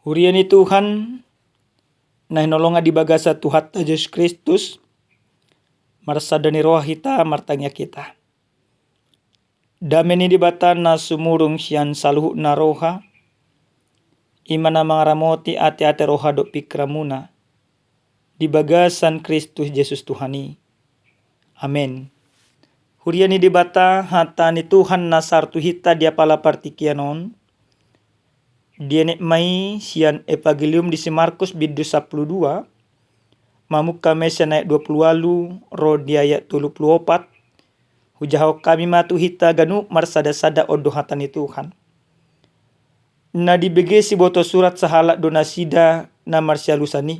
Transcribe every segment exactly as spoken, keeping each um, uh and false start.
Huria ni Tuhan, na hinaholongan di bagasan Tuhanta Jesus Kristus, marsada ni roha hita, martangiang hita. Dame ni Debata na sumurung sian saluhutna roha, i ma na mangaramoti ateate, roha dohot pingkiranmuna di bagasan Kristus Jesus Tuhan i. Amen. Huria ni Debata, hata ni Tuhan na sahat tu hita di apala partingkian on, dienet ma i sian Evangelium di si Markus bindu sampulu dua, mamungka ma i sian ayat dua pulu ualu ro di ayat tolu pulu opat. Hujahahon hami ma tu hita ganup marsadasada, on do hata ni Tuhan. Na dibege siboto surat, sahalak do nasida na marsialusan i.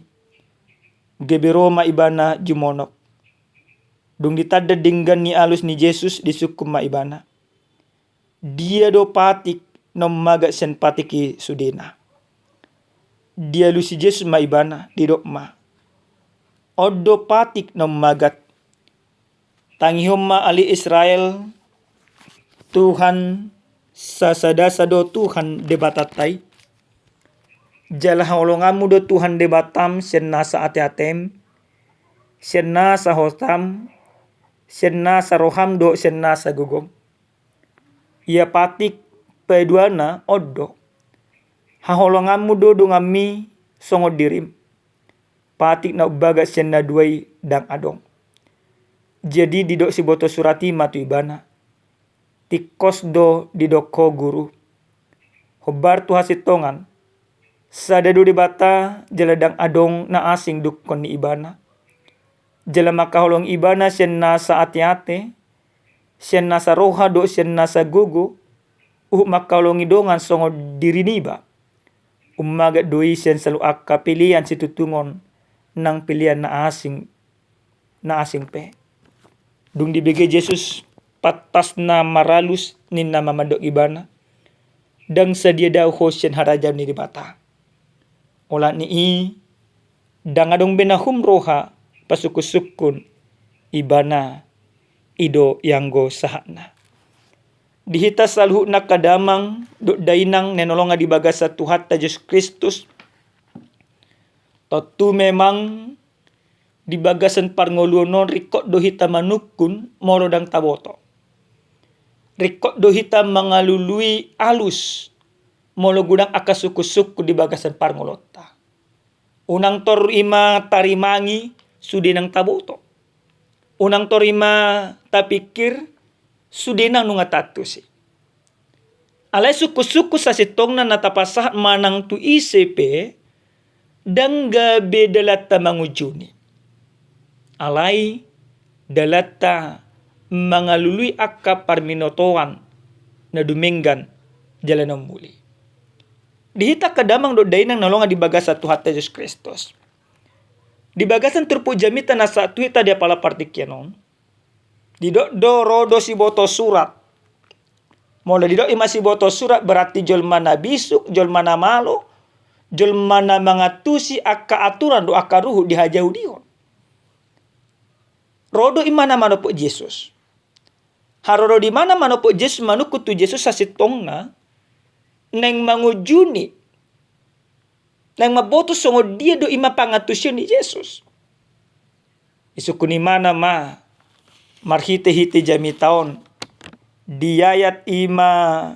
Gabe ro ma ibana jumonok. Dung ditanda denggan ni alus ni Jesus, disungkun ma ibana: Dia do patik na ummagat sian patik i sudena? Dialusi Jesus ma ibana, didok ma: On do patik na ummagat. Tangihon ma ale Israel, Tuhan sasadasa do Tuhan Debatanta i. Jala haholonganmu do Tuhan Debatam sian nasa ateatem, sian nasa hotam, sian nasa roham dohot sian nasa gogom. Ia patik paduana on do: Haholonganmu do donganmi songon dirim. Patik na umbagas sian na dua i ndang adong. Jadi didok siboto surat i ma tu ibana: Tingkos do didok ho Guru. Hombar tu hasintongan. Sada do Debata, jala ndang adong na asing dungkon ni Ibana. Jala mangkaholongi Ibana sian nasa ateate, sian nasa roha dohot sian nasa gogo, huhut mangkaholongi dongan songon diri niba. Ummagat do i sian saluhut angka pelean situtungon, nang pelean na asing, na asing pe. Dung dibege Jesus pantasna maralus, ninna ma mandok Ibana: Ndang sadia dao ho sian harajaon ni Debata. Olat ni i, ndang adong be na hum roha pasungkunsungkun Ibana, i do i anggo sahatna. Di hita saluhutna angka damang dohot dainang na hinaholongan di bagasan Tuhanta Jesus Kristus, tontu memang di bagasan parngoluon on ringkot do hita manungkun molo ndang taboto. Ringkot do hita mangalului alus molo godang angka sungkunsungkun di bagasan parngoluonta. Unang tor i ma tarimangi sude nang taboto. Unang tor i ma tapingkir sude nang nunga taantusi. Alai sungkunsungkun sasintongna na tapasahat manang tu ise pe, ndang gabe dalanta mangunjuni. Alai dalanta mangalului angka parbinotoan na dumenggan jala na umuli. Di hita angka damang dohot dainang na hinaholongan di bagasan Tuhanta Jesus Kristus. Di bagasan turpuk jamita na sahat tu hita di apala partingkian on, didok do ro do siboto surat. Molo didok i ma siboto surat berarti jolma na bisuk, jolma na malo, jolma na mangantusi angka aturan dohot angka ruhut di hajahudion. Ro do ibana manopot Jesus. Haroro ni ibana manopot Jesus, manungkun tu Jesus sasintongna, naeng mangunjuni, naeng mamboto songon dia do i ma pangantusion ni Jesus. Disungkun ibana ma marhitehite jamita on di ayat i ma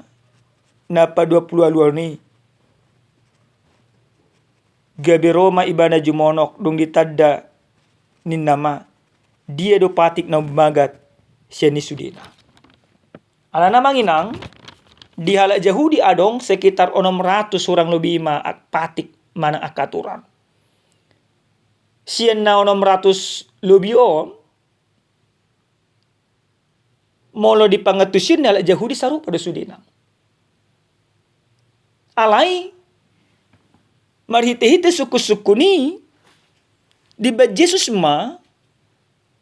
na paduapuluualuon i. Gabe ro ma ibana jumonok, dung ditanda ninna ma: Dia do patik na ummagat sian i sudena? Alana amang inang, di halak Jahudi adong sekitar onom ratus hurang lobi i ma patik manang angka aturan. Sian na onom ratus lobi on, molo di pangantusion ni halak Jahudi sarupa do sudena. Alai marhitehite sungkunsungkun i, dibaen Jesus ma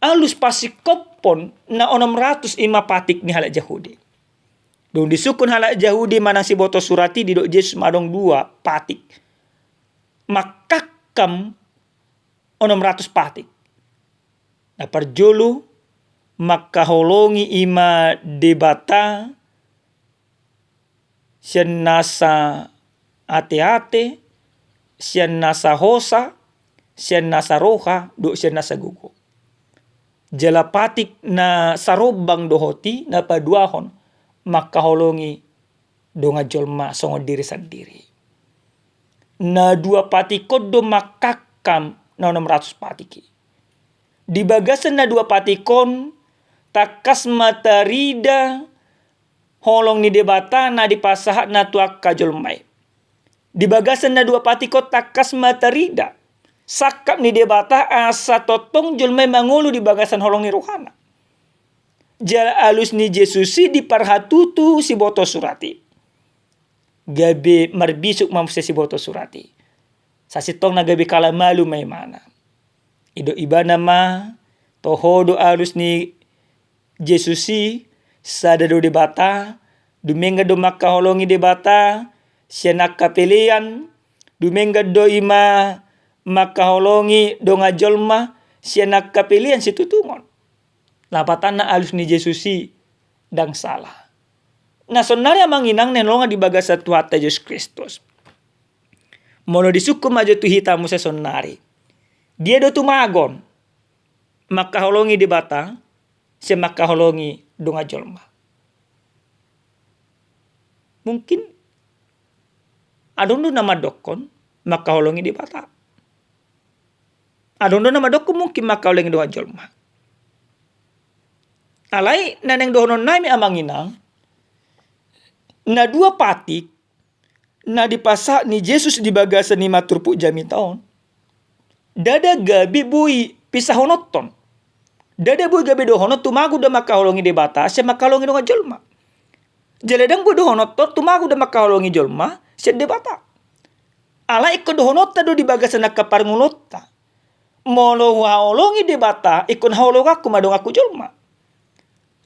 alus pasingkophon na onom ratus i ma patik ni halak Jahudi. Dung disungkun halak Jahudi manang siboto surat i, didok Jesus ma adong dua patik. Mangkangkam onom ratus patik. Na parjolo, mangkaholongi i ma Debata sian nasa ateate, sian nasa hosa, sian nasa roha, dohot sian nasa gogo. Jala patik na sarombang dohot i na paduahon mangkaholongi dongan jolma songon diri sandiri. Na dua patik on do mangkangkam na onom ratus patik i. Di bagasan na dua patik on, tangkas ma tarida holong ni Debata na dipasahatna tu angka jolma i. Di bagasan na dua patik on tangkas ma tarida sangkap ni Debata asa tongtong jolma i mangolu di bagasan holong ni rohana. Jala alus ni Jesus i diparhatutu siboto surat i. Gabe marbisuk ma muse siboto surat i. Sasintongna gabe kala malu ma imana. I do ibana ma, toho do alus ni Jesus i, sada do Debata, dumenggan do mangkaholongi Debata sian angka pelean, dumenggan do i ma mangkaholongi dongan jolma sian angka pelean situtungon. Lapatanna alus ni Jesus i ndang sala. Na saonnari amang inang na hinaholongan di bagasan Tuhanta Jesus Kristus. Molo disungkun ma jo tu hita muse saonnari. Dia do tumagon mangkaholongi Debata sian mangkaholongi dongan jolma. Mungkin adong do na mandokkon mangkaholongi Debata. Adong do na mandokkon mungkin mangkaholongi dongan jolma. Alai na naeng dohononnami amang inang, na dua patik na dipasahat ni Jesus di bagasan ni ma turpuk jamita on, ndada gabe boi pisahononhon. Ndada boi gabe dohonon tumagon do mangkaholongi Debata sian mangkaholongi dongan jolma. Jala ndang boi dohononhon tumagon do mangkaholongi jolma sian Debata. Alai ingkon dohononta do di bagasan angka parngoluonta. Molo huhaholongi Debata, ingkon haholonganku ma donganku jolma.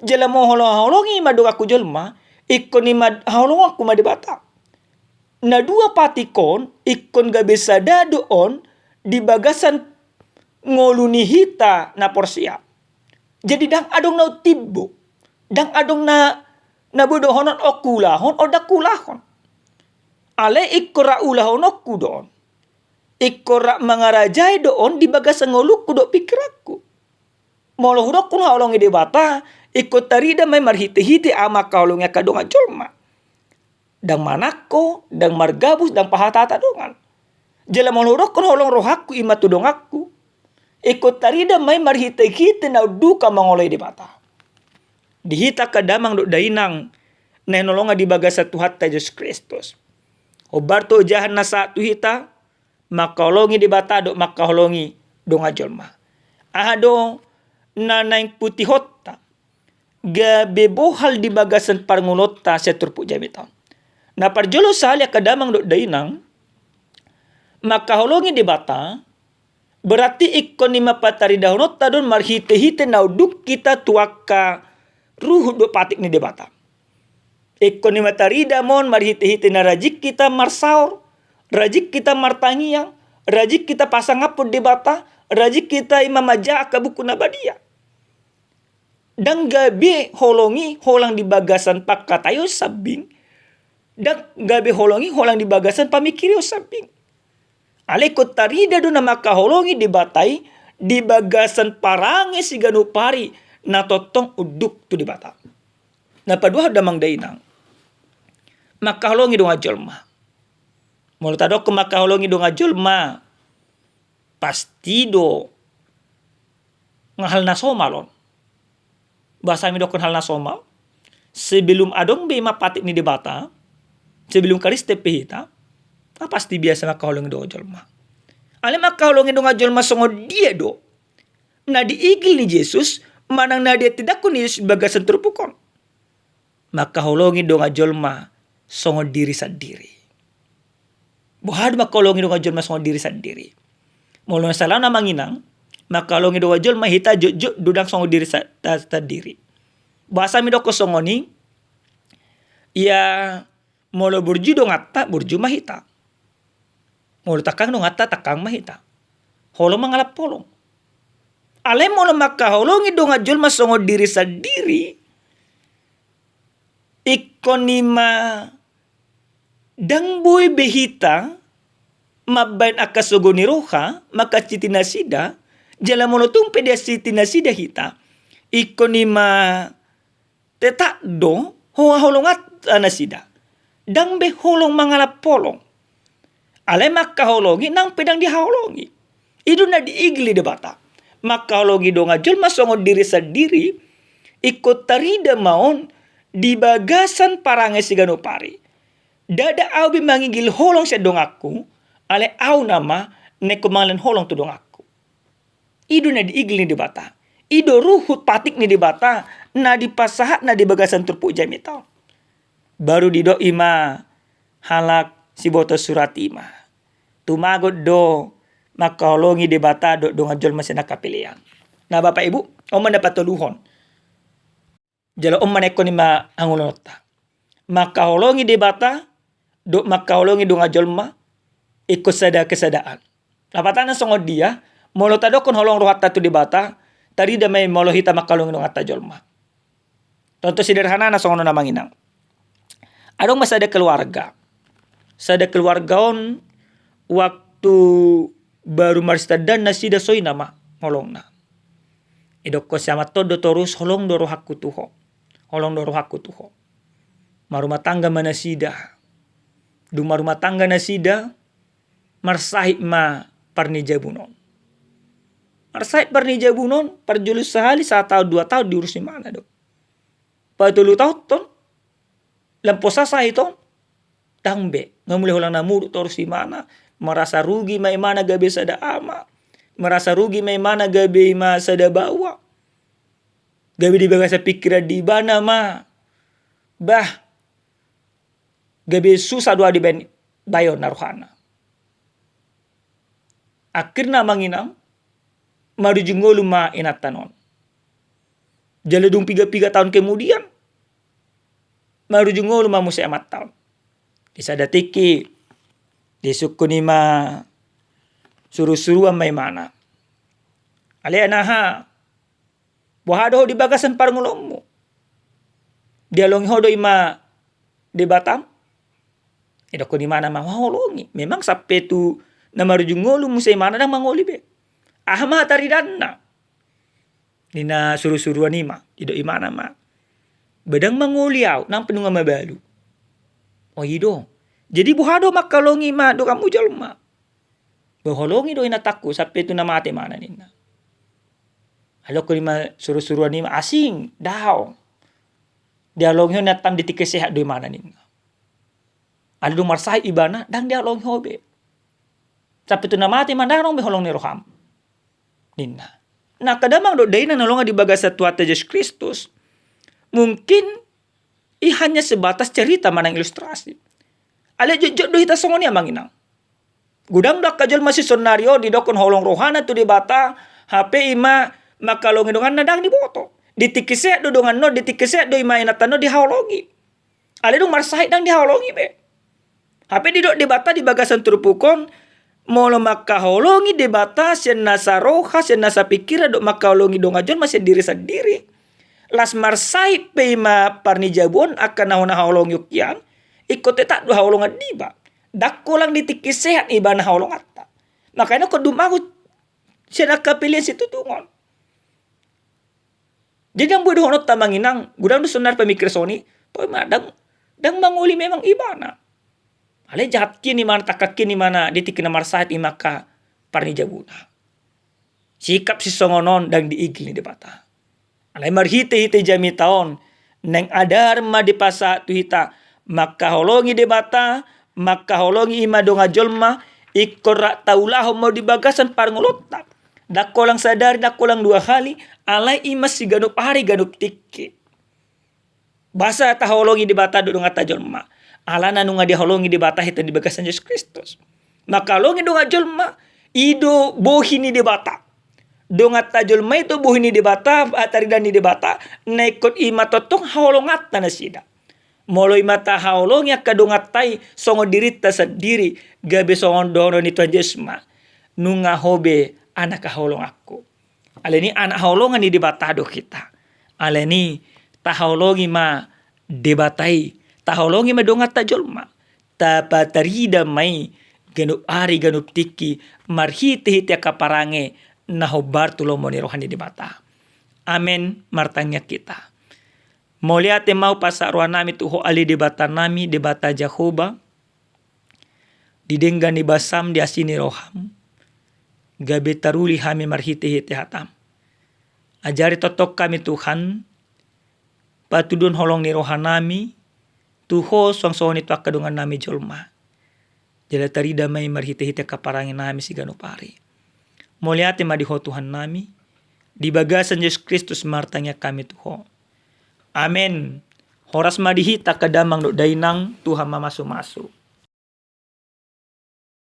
Jala molo haholongi ma donganku jolma, ingkon i ma haholonganku ma Debata. Na dua patik on ingkon gabe sada do on di bagasan ngolu ni hita na porsea. Jadi ndang adong na umtimbo, ndang adong na, na boi dohonon on huulahon, on ndang huulahon. Alai ingkon ra ulahononku do on. Ingkon ra mangarajai do on di bagasan ngolungku dohot pingkiranku. Molo hudokkon haholongi Debata, ingkon tarida ma i marhitehite ahu mangkaholongi angka dongan jolma. Ndang manangko, ndang margabus, ndang pahatahata dongan. Jala molo hudokkon holong rohangku i ma tu donganku, ingkon tarida ma i marhitehite na unduk ahu mangoloi Debata. Di hita angka damang dohot dainang na hinaholongan di bagasan Tuhanta Jesus Kristus. Hombar tu ojahan na sahat tu hita, mangkaholongi Debata dohot mangkaholongi dongan jolma. Aha do na naeng putihonta gabe bohal di bagasan parngoluonta sian turpuk jamita on? Na parjolo sahali angka damang dohot dainang, mangkaholongi Debata berarti ingkon i ma pataridahononta do on marhitehite na unduk hita tu angka ruhut dohot patik ni Debata. Ingkon i ma tarida ma on marhitehite na rajin hita marsaor, rajin hita martangiang, rajin hita pasangaphon Debata, rajin hita i ma manjaha angka buku na badia. Ndang gabe holong i holan di bagasan pangkataion sambing, ndang gabe holong i holan di bagasan pamingkirion sambing. Alai ingkon tarida do na mangkaholongi Debata i di bagasan parange siganup ari na tongtong unduk tu Debata. Na paduahon damang dainang, mangkaholongi dongan jolma. Molo tadokkon mangkaholongi dongan jolma, pasti do nga hal na somal on. Boasa hami dokkon hal na somal? Sebelum adong be ma patik ni Debata, sebelum Kristen pe hita, nga pasti biasa mangkaholongi dongan jolma. Alai mangkaholongi dongan jolma songon dia do na diigil ni Jesus manang na ditindanghon ni Jesus di bagasan turpuk on? Mangkaholongi dongan jolma songon diri sandiri. Boha do mangkaholongi dongan jolma songon diri sandiri? Molo na salahna amang inang, mangkaholongi dongan jolma hita jotjot do ndang songon diri sa-, ta-, sandiri. Boasa hami dokkon songon i? Ia molo burju donganta, burju ma hita. Molo tangkang donganta, tangkang ma hita. Holong mangalap holong. Alai molo mangkaholongi dongan jolma songon diri sandiri, ingkon i ma ndang boi be hita mambaen angka sogo ni roha, mangkansiti nasida, jala molo tung pe diansiti nasida hita, ingkon i ma tetap do haholongan nasida. Ndang be holong mangalap holong. Alai mangkaholongi nang pe ndang dihaholongi. I do na diigil ni Debata. Mangkaholongi dongan jolma songon diri sandiri, ingkon tarida ma on di bagasan parange siganup ari. Ndada au be mangigil holong sian donganku, alai au nama na ingkon mangalehon holong tu donganku. I do na diigil ni Debata. I do ruhut patik ni Debata na dipasahatna di bagasan turpuk jamita on. Baru didok i ma halak siboto surat i ma, tumagon do mangkaholongi Debata dohot dongan jolma sian angka pelean. Nah, Bapak Ibu, on ma na patoluhon. Jala on ma na ingkon i ma hangoluanta. Mangkaholongi Debata dohot mangkaholongi dongan jolma ingkon sada kesadaan. Lapatanna songon dia? Molo tadokkon holong rohanta tu Debata, tarida ma i molo hita mangkaholongi donganta jolma. Contoh sederhanana songon on, Amang Inang. Adong ma sada keluarga. Sada keluarga on waktu baru marsitandaan nasida, so i nama holongna. Didokkon si amanta on do torus, holong do rohangku tu ho. Holong do rohangku tu ho. Marumah tangga ma nasida. Dung marumah tangga nasida, marsahit ma par ni jabun on. Marsahit par ni jabun on, parjolo sahali sataon dua taon diurus imana do. Patolu taon tong, lam posa sahit on, ndang be, nga mulai holan na muruk torus imana. Merasa rugi ma imana gabe sada ama. Merasa rugi ma imana gabe ima sada baoa. Gabe di bagasan pikiran ni ibana ma, bah, gabe susah do au dibaen, baen na rohana. Akhirna, Amang Inang, marujung ngolu ma inanta on. Jala dung piga-piga taon kemudian, marujung ngolu ma muse amanta on. Di sada tingki, disungkun i ma, suru-suruan ma imana. Ale anaha, boha do ho di bagasan parngoluonmu? Dialongi ho do ima Debatam? Didokkon imana ma, huhaholongi. Memang sampe tu na marujung ngolu muse imana ndang mangoli be. Aha ma taridanna? Ninna suru-suruan i ma, didok imana ma, ba ndang mangoli au, nang pe nunga mabalu. O, i do. Jadi boha do mangkaholongi ima donganmu jolma? Ba huhaholongi do inantangku sampe tu na mate imana, ninna. Didokkon i ma suru-suruan i ma, asing, daong. Dialongi ho inantam di tingki sehat do imana, ninna. Alai dung marsahit ibana, ndang dialongi ho be. Sampe tu na mate ma ndang adong be holong ni roham, ninna. Nah, angka damang dohot dainang na hinaholongan di bagasan Tuhanta Jesus Kristus, mungkin i hanya sebatas cerita manang ilustrasi. Alai jotjot do hita songon i, Amang Inang. Godang do angka jolma sisonari on didokkon holong rohana tu Debata, hape ima mangkaholongi donganna ndang diboto. Di tingki sehat do donganna on, di tingki sehat do ima inantanna on dihaholongi. Alai dung marsahit ndang dihaholongi be. Hape didok Debata di bagasan turpuk on, molo mangkaholongi Debata sian nasa roha, sian nasa pikiran, dohot mangkaholongi dongan jolma sian diri sandiri, las marsahit pe ima par ni jabu on angka na hona haholongi on hian, ingkon tetap do haholongan di iba. Ndang holan di tingki sehat ibana haholonganta. Makana ingkon dumahut sian angka pelean situtungon. Jadi ndang boi dohononta, Amang Inang, godang do sonari pamikir songon i, pokokna ndang, ndang mangoli memang ibana. Alai jahat hian imana, tangkas hian imana di tingki na marsahit ima angka par ni jabuna. Sikap sisongon on ndang diigil ni Debata. Alai marhite-hite jamita on, naeng adar ma dipasahat tu hita, mangkaholongi Debata, mangkaholongi ima dongan jolma, ingkon rap taulahon ma di bagasan parngoluonta. Ndang holan sadari, ndang holan dua hali, alai ima siganup ari ganup tingki. Boasa tahaholongi Debata dohot donganta jolma? Alana nunga dihaholongi Debata hita di bagasan Jesus Kristus. Mangkaholongi dongan jolma, i do bohi ni Debata. Donganta jolma i do bohi ni Debata, taridan ni Debata, na ingkon ima tongtong haholonganta nasida. Molo ima tahaholongi angka donganta i songon dirinta sandiri, gabe songon dohonon ni Tuhan Jesus ma, nunga ho be anak haholonganku. Alani i anak haholongan ni Debata do hita. Alani i tahaholongi ma Debata i, tahaholongi ma donganta jolma. Tapatarida ma i ganup ari ganup tingki, marhite-hite angka parange na hombar tu lomo ni roha ni Debata. Amen. Martangiang hita. Mauliate ma hupasahat roha nami tu Ho ale Debata nami, Debata Jahowa, di denggan ni basam, di asi ni roham, gabe taruli hami marhite-hite hatam. Ajari tongtong hami Tuhan, patuduhon holong ni roha nami tu Ho suang songon i tu angka dongan nami jolma. Jala tarida ma i marhite-hite angka parange nami siganup ari. Mauliate ma di Ho Tuhan nami, di bagasan Jesus Kristus martangiang hami tu Ho. Amen. Horas ma di hita angka damang dohot dainang, Tuhan mamasu-masu.